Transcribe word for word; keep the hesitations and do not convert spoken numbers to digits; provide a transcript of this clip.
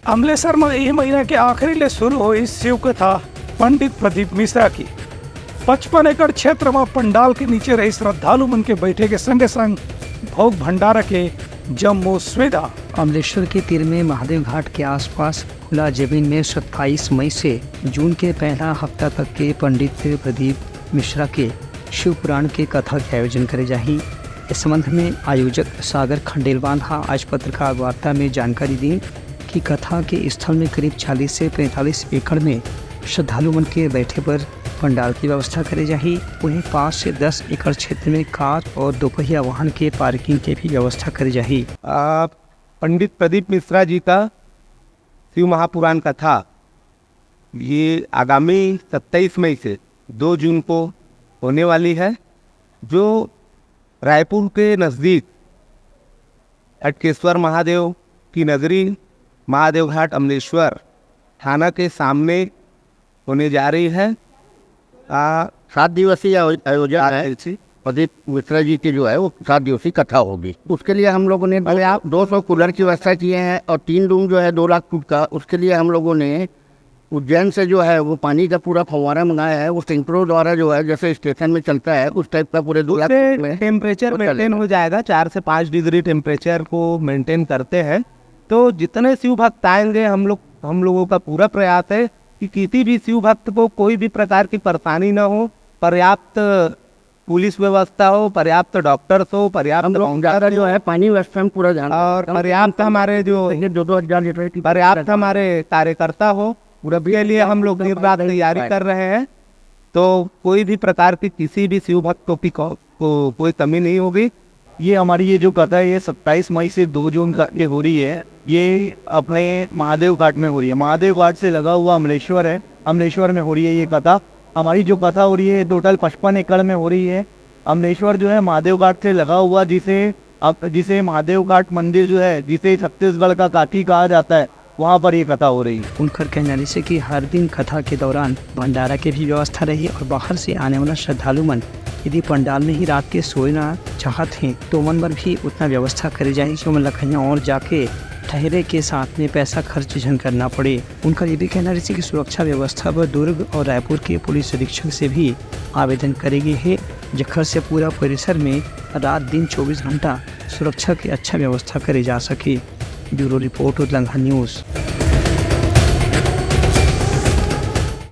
अमलेसर म एह महीना के आखिरी ले शुरू होइस शिव कथा पंडित प्रदीप मिश्रा के। पचपन एकड़ क्षेत्र म पंडाल के नीचे रही श्रद्धालु मन के बैठे के संगे संग भोग भंडारा के जम्मो सुविधा। अमलेश्वर के तीर में महादेव घाट के आसपास खुला जमीन में सत्ताईस मई से जून के पहला हफ्ता तक के पंडित प्रदीप मिश्रा के शिव पुराण के कथा के आयोजन करे जाही। इस संबंध में आयोजक सागर खंडेलवाल हा आज पत्रकार वार्ता में जानकारी दीन कि कथा के स्थल में करीब चालीस से पैंतालीस एकड़ में श्रद्धालु मन के बैठे बर पंडाल की व्यवस्था करे जाही। वहीं पाँच से दस एकड़ क्षेत्र में कार और दोपहिया वाहन के पार्किंग के भी व्यवस्था करे जाही। आ, पंडित प्रदीप मिश्रा जी का शिव महापुराण कथा ये आगामी सत्ताईस मई से दो जून को होने वाली है, जो रायपुर के नज़दीक अटकेश्वर महादेव की नगरी महादेव घाट अमलेश्वर थाना के सामने होने जा रही है। आ, सात दिवसीय आयो-, आयोजन है। प्रदीप मिश्रा जी की जो है वो सात दिवसीय कथा होगी। उसके लिए हम लोगों ने दो सौ कूलर की व्यवस्था किए हैं और तीन रूम जो है दो लाख फुट का, उसके लिए हम लोगों ने उज्जैन से जो है वो पानी का पूरा फव्वारा मंगाया है। वो सिंक्रो द्वारा जो है जैसे स्टेशन में चलता है उस टाइप का पूरे दो लाख फुट में टेम्परेचर वो चलेगा। मेंटेन हो जाएगा। चार से पाँच डिग्री टेम्परेचर को मेंटेन करते हैं। तो जितने शिव भक्त आएंगे, हम लोग हम लोगों का पूरा प्रयास है कि किसी भी शिव भक्त को कोई भी प्रकार की परेशानी ना हो। पर्याप्त पुलिस व्यवस्था हो, पर्याप्त डॉक्टर्स हो, पर्याप्त हम लोग काउंटर ज़्यादा जो हो है पानी व्यवस्था में पूरा ध्यान और रखते हैं। पर्याप्त हमारे जो ये दो दो हज़ार लीटर की पर्याप्त हमारे कार्यकर्ता हो, पूरा उसके लिए हम लोग दिन रात तैयारी कर रहे हैं। तो कोई भी प्रकार की किसी भी शिव भक्तों की को, को, कोई कमी नहीं होगी। ये हमारी ये जो कथा है ये सत्ताईस मई से दो जून तक के हो रही है। ये अपने महादेव घाट में हो रही है। महादेव घाट से लगा हुआ अमलेश्वर है, अमलेश्वर में हो रही है ये कथा। हमारी जो कथा हो रही है टोटल पचपन एकड़ में हो रही है। अमलेश्वर जो है महादेव घाट से लगा हुआ, जिसे अब जिसे महादेव घाट मंदिर जो है, जिसे छत्तीसगढ़ का काशी कहा जाता है, वहाँ पर ये कथा हो रही है। उनकर कहना रहिसे कि हर दिन कथा के दौरान भंडारा के भी व्यवस्था रही और बाहर से आने वाला श्रद्धालु मन यदि पंडाल में ही रात के सोना चाहत हैं तो ओमन बर भी उतना व्यवस्था करे जाही कि ओमन ला कहीं और जाके ठहरे के साथ में पैसा खर्च झन करना पड़े। उनकर ये भी कहना रहिसे कि सुरक्षा व्यवस्था बर दुर्ग और रायपुर के पुलिस अधीक्षक से भी आवेदन करे गे हे, जेखर से पूरा परिसर में रात दिन चौबीस घंटा सुरक्षा के अच्छा व्यवस्था करे जा सके। ब्यूरो रिपोर्ट, उदलंघा न्यूज़।